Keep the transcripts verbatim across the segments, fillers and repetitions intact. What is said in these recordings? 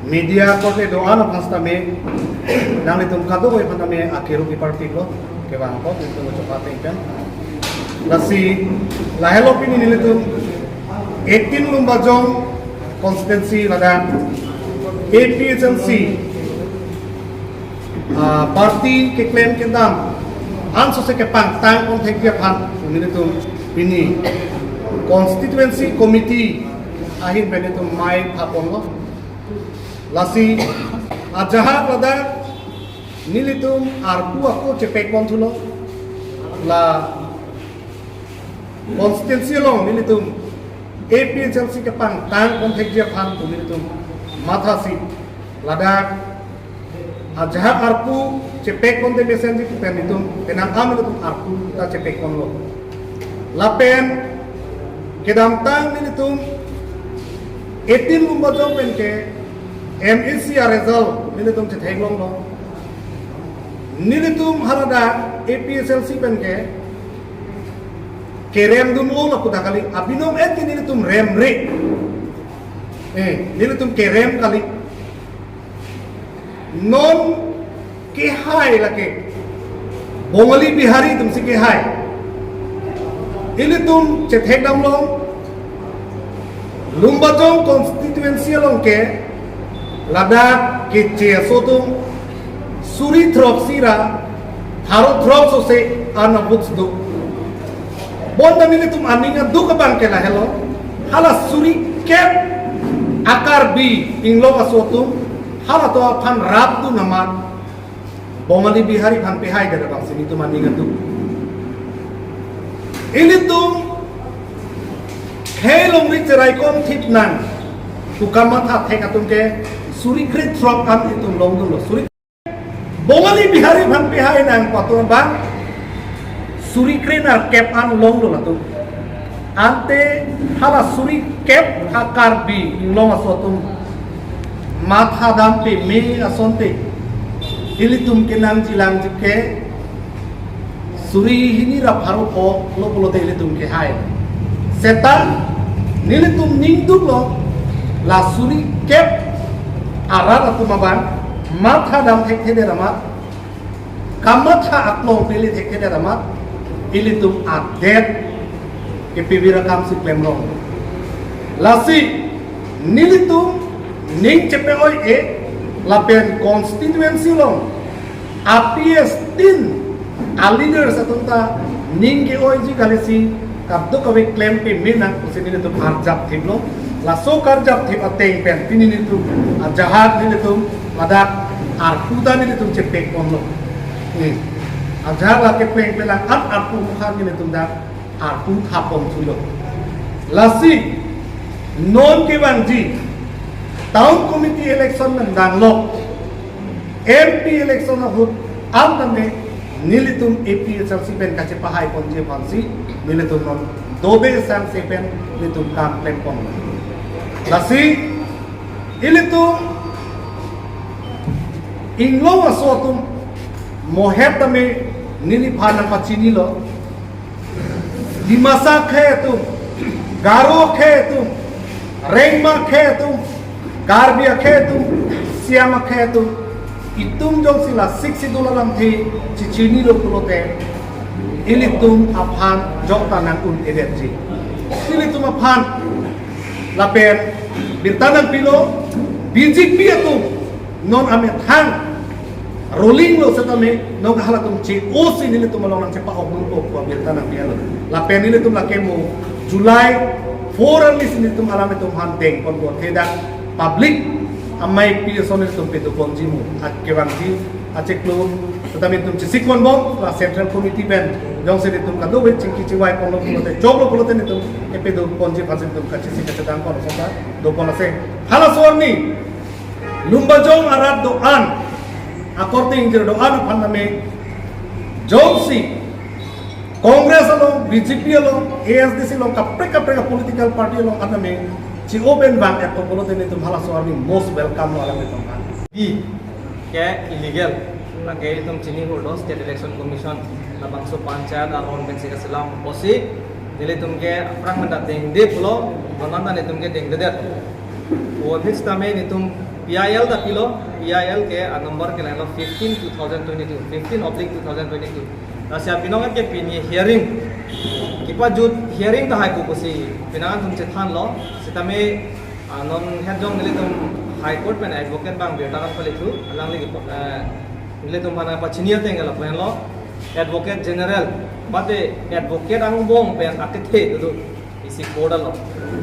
Media korte do-an aphan sitame, nanglitum kadokave aphan tame akiru kipartiplo, kevang ko, nelitum ucapate pen. Lasi, lahelo pini nelitum eighteen Lumbajong constituency ladak A P H L C, ah, party keklem kedam ansose kepangtang ponthekji aphan nelitum pini constituency committee ahin pen nelitum mei phaponlo. Lasi ajahak ladak nelitum arpu ako chepek ponthulo, la constituency along nelitum A P H L C kepangtang ponthekji aphan pu nelitum mathasi ladak ajahak arpu chepek ponte mesenji pu pen nelitum penang am nelitum arpu ta chepek ponlo. Lapen kedamtang nelitum eighteen Lumbajong pen ke M A C a result nelitum chetheklonglo. Nelitum haladak A P H L C pen ke kerem dunlo lapu ta kali, abinong et ke nelitum remre. Eh, nelitum kerem kali. Non kehai lake Bongali Bihari atumsi kehai. Ilitum chethekdamlo, Lumbajong constituency along ke ladak keche aso atum suri throksi ra pharo throksi sose an a-votes do. Bonta nelitum aning aduk abang ke lahelo, hala suri kep a-Karbi Anglong aso atum halatum aphan rapdun amat Bongali Bihari aphan pehaidet abangsi nelitum aning aduk. Ilitum khei longri cheraikom thip nang pu kamatha thek atum ke suri kre throk an itum longdunlo. Suri Bongali Bihari aphan pehai nang pu atum abang suri kre nerkep an longdunlo latum. Ante hala suri kep a-Karbi Anglong aso atum mathadam peme asonte ilitum kenangji langji ke suri hini ra pharo phoklo pulote ilitum kehai. Seta nelitum ningduklo, la suri kep arat atum abang mathadam thekthedet amat, kamatha aklong pele thekthedet amat, ilitum adet kepivir akamsi klemrong. Lasi nelitum ning chepe-oi-e lapen constituency along a-P S tin a-leaders atum ta ning ke-oiji kalisi kadokave klem peme nang pusi nelitum arjap thiplo. Laso karjap thip ateng pen pini nelitum ajahak nelitum ladak arpu ta nelitum chepek ponlo. Hmm. Ajahak lake plengplang an arpu mukha nelitum dak arpu thapon thulo. Lasi non kevangji town committee election nangdanglo, M P election ahut an tame nelitum A P H L C pen kachepahai ponji aphansi nelitum non dode sangse pen nelitum kam klem pon. Lasi ilitum Anglong aso atum mohet tame neliphan nangpachinilo. Dimasa akhei atum, Garo akhei atum, Rengma akhei atum, Karbi akhei atum, Siang akhei atum, itum jongsi la Sixth Schedule alamthe chichinilo pulote ilitum aphan jokta nang-un-edetji. Ilitum aphan lapen birta nangpilo, B J P atum non amethang ruling lo setame non halatum che-osi nelitum along nangchepa-ok dunpo pu abirta nangpilo. Lapen nelitum lake mo July four arni si nelitum alam itum han dengponpo, thedak public amei pi ason nelitum pedoponji mo, akevangji achiklo setame nelitum chesikponbom, la Central Committee pen jongsi nelitum kadokave chingki chingvai ponlo pulote, choklo pulote nelitum kepedoponji aphansi nelitum kachesik kachedang pon asonta dopon ase. Halaso arni Lumbajong arat do-an, akorte ingjir do-an aphan tame jongsi Congress along, B J P along, A S D C along, kaprek kaprek a-political party along an tame che-open vang-etpo pulote nelitum halaso arni most welcome lo alanglitum aphan. Di ke illegal. Lake itum chini hurdo State Election Commission labangso panchayat aron pensi kachelang apotsi nelitum ke aphrang menda dengde pulo, non an ta nelitum ke dengdedet. Vote his tame netum P I L ta pilo, P I L ke a number ke lailo fifteen two thousand twenty-two, fifteen oblique two thousand twenty-two. Lasi apinong ke pini hearing, kipajut hearing tahai ko pusi pinangan atum chethanlo. Sitame, ah, non het jong nelitum High Court pen advocate abang birta nangpalithu, alangli ke, eh, nelitum aphan pachini ateng ke lapu henlo, Advocate General, mate advocate angbong pen akethe dodun isi court along,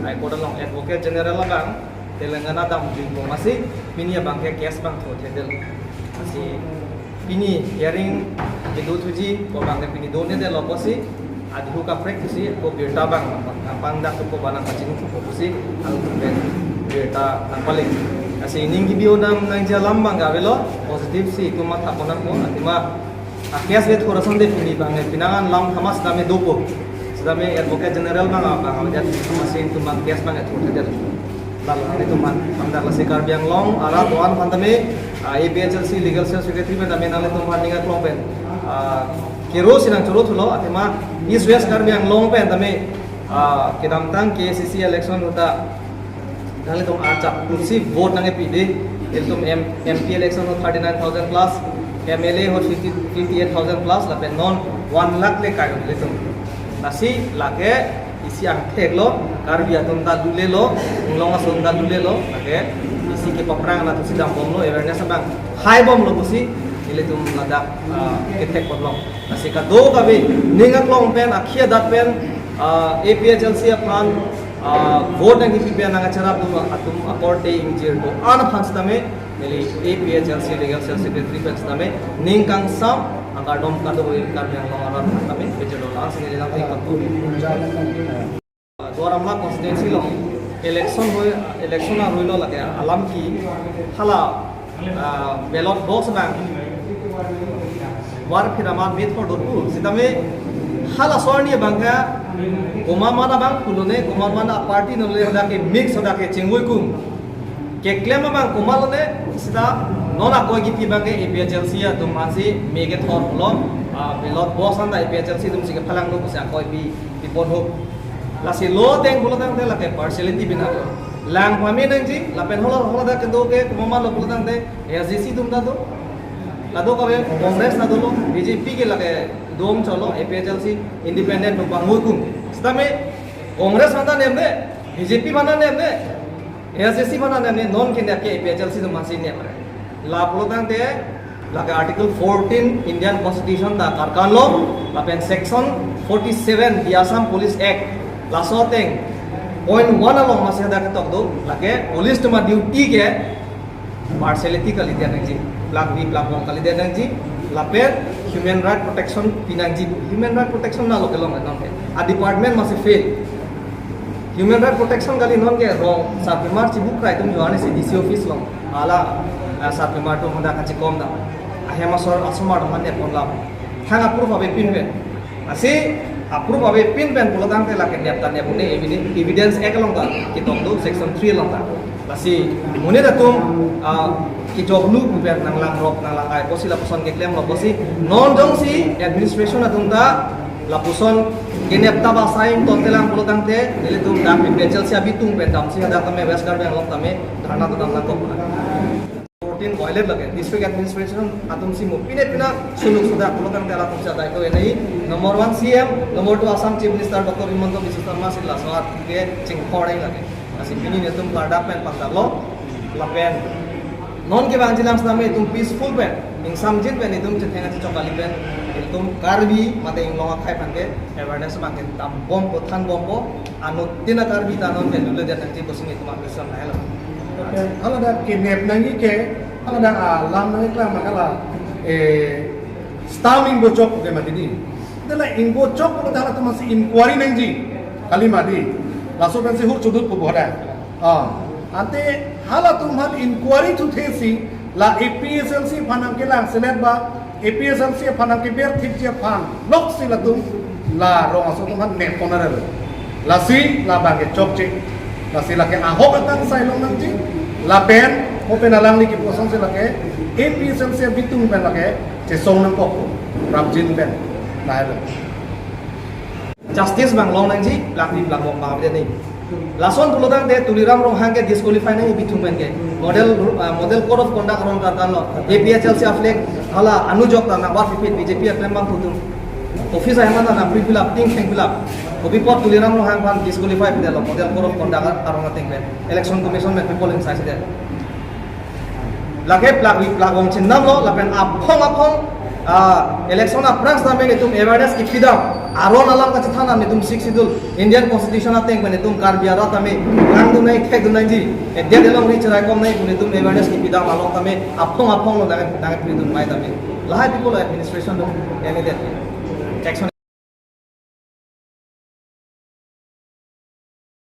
High Court along Advocate General abang Telangana damjui bom asi, pini abang ke case abang throthedet. Lasi pini hearing kedo thuji, ko abang ke pini donedet lo pusi, adhu kaprek pusi, ko birta abang nangpangdak ko abang nangpachini ko pusi, alu pen birta nangpale. Lasi ning kebi-o dam nangji alam abang ke avelo, positive si itum matha ponnang ko, athema a case ke thur asonte pini abang ke pinangan lam thamas dame dopo. Sitame Advocate General abang, abang, abang, jat masi itum abang case abang ke thurthedet. Lalu nanglitum aphan pangdak, lasi Karbi Anglong arat do-an aphan tame, ah, A P H L C Legal Cell Secretary pen tame nanglitum aphan ning aklong pen, ah, kero si nangchoro thulo, athema East West Karbi Anglong pen tame, ah, kedamtang K A C C election ahut ta nanglitum achap pusi vote nangkepide, ilitum M-, M P election ahut thirty-nine thousand plus, M L A ahut fifty, fifty-eight thousand plus, lapen non one lakh le kai ilitum. Lasi lake isi angthek lo, Karbi atum ta lule lo, Anglong ason ta lule lo, lake isi kepaphrang na tusi dambomlo, awareness abang haibomlo pusi ilitum ladak, ah, kethek ponlo. Lasi kadokave ning aklong pen, akhia adak pen, ah, A P H L C aphan, ah, vote nangkepi pen nangkacharap atum, atum akorte ingjir do-an aphan sitame, neli A P H L C Legal Cell Secretary pen sitame ning kangsam akardom kadokave Karbi Anglong arat sitame pejelo lang sini lang tingkat. Duar Amla constituency along election hoi, election arui lo lake alam ke hala, ah, ballot box abang var phira mar methor dotpo. Sitame hala sorni abang ke komat amat abang pulone, komat amat aparty nole, hadak ke mix, hadak ke chingvoi kum. Keklem abang komat lone, sita non akoi kipi abang ke A P H L C atum aphansi me kethor lo, ah, ballot box anta A P H L C atumsi kephalang lo pusi akoi pi, pipon ho. Lasi lo ateng pulo tangte lake partiality bina lo. Lang pame nangji, lapen hala, hala dak kedo ke komat amat lo pulo tangte A S D C atum ta do. Kadokave Congress ta dolo, B J P ke lake dom cholo, A P H L C independent atum pangvoi kum. Sitame Congress aphan ta nemde, B J P aphan ta nemde, A S D C aphan ta nemde, non kenep ke A P H L C atum aphansi nepre. La pulo tangte lake Article fourteen Indian Constitution ta karkan lo, lapen Section forty-seven the Assam Police Act, laso ateng point one along masi hadak ketok do, lake police atum aduty ke partiality kalidet nangji, plak vi plak bom kalidet nangji, lapen human right protection pinangji. Human right protection na lo kelong non ke, a department masi fail. Human right protection kali non ke rong sarpimar chibuk krai atum johan isi D C office along, hala, ah, sarpimar atum hadak kachikom dam, ahem asor asomar atum nepon lam, thang approve avepin pen. Lasi approve avepin pen pulo tangte lake nep ta nep un-e, eviden-, Evidence Act along ta ketok do, Section three along ta. Lasi monit atum, ah, kejok nu pu pen nanglangrok nanglangkai pusi lapuson keklem lo pusi, non jongsi administration atum ta lapuson kenep ta ba sai ingtontelang pulo tangte, nelitum dak A P H L C abitung pen damsi hadak tame West Karbi Anglong tame dharna ta dam nangkok. Fourteen violate lake, district administration atumsi mo pine pina suluk sudak pulo tangte latumsi adai ko enai, number one C M, number two Assam Chief Minister Doctor Himanta Biswa Sarma si laso at ke chingkhor lake. Lasi pini netum klardak pen pangdak lo, lapen non kevangjilang sitame itum peaceful pen, ingsamjin pen itum chetheng achechok kali pen, itum Karbi mate inglong akhei aphan ke awareness abang ke dambompo, thanbompo, anuttin a-Karbi ta non ke lule det nangji pusi netum apison lahelo. Hala dak kenep nangji ke, hala dak alam nangji klam hala, eh, stam ingbochok ke mati di. Dela ingbochok ko hala atum aphansi inquiry nangji kali mati. Laso pensi hur chudut pu boda. Ah, ante halatum aphan inquiry thuthe si la A P H L C aphan nangkelangselet ba, A P H L C aphan nangkeber thipji aphan loksi latum la rong aso atum aphan nepon arelo. Lasi labang ke chokche. Lasi lake ahok akangsai long nangji. Lapen, hopen alangli kepu asonsi lake A P H L C abitung pen lake chesong nangkok. Prapjin pen. Lahelo. Justice abang long nangji, plak vi plak bom abang le ni. Lason pulotangte Tuliram Ronghang ke disqualify nangji bithum pen ke. Model, ah, model code of conduct aron karkan lo. A P H L C a-flag hala anujok ta nangvar pipit B J P aklem abang putum. Office ahem an ta nangpri fill up, ting theng fill up. Kopi apot Tuliram Ronghang aphan disqualify pidetlo model code of conduct aron ateng pen. Election Commission pen people inside side. Lake plak ri plak vong chin damlo, lapen aphong aphong, ah, election aphrang sitame netum awareness kipidam. Aron alam kachethan netum Sixth Schedule, Indian Constitution ateng pen netum Karbi arat tame, kangdun nangji, thekdun nangji, edet along ri cherai kom nangji pu netum awareness kipidam along tame, aphong aphong lo nang, nangpidun mai tame. Lahai people administration lo, candidate. Action.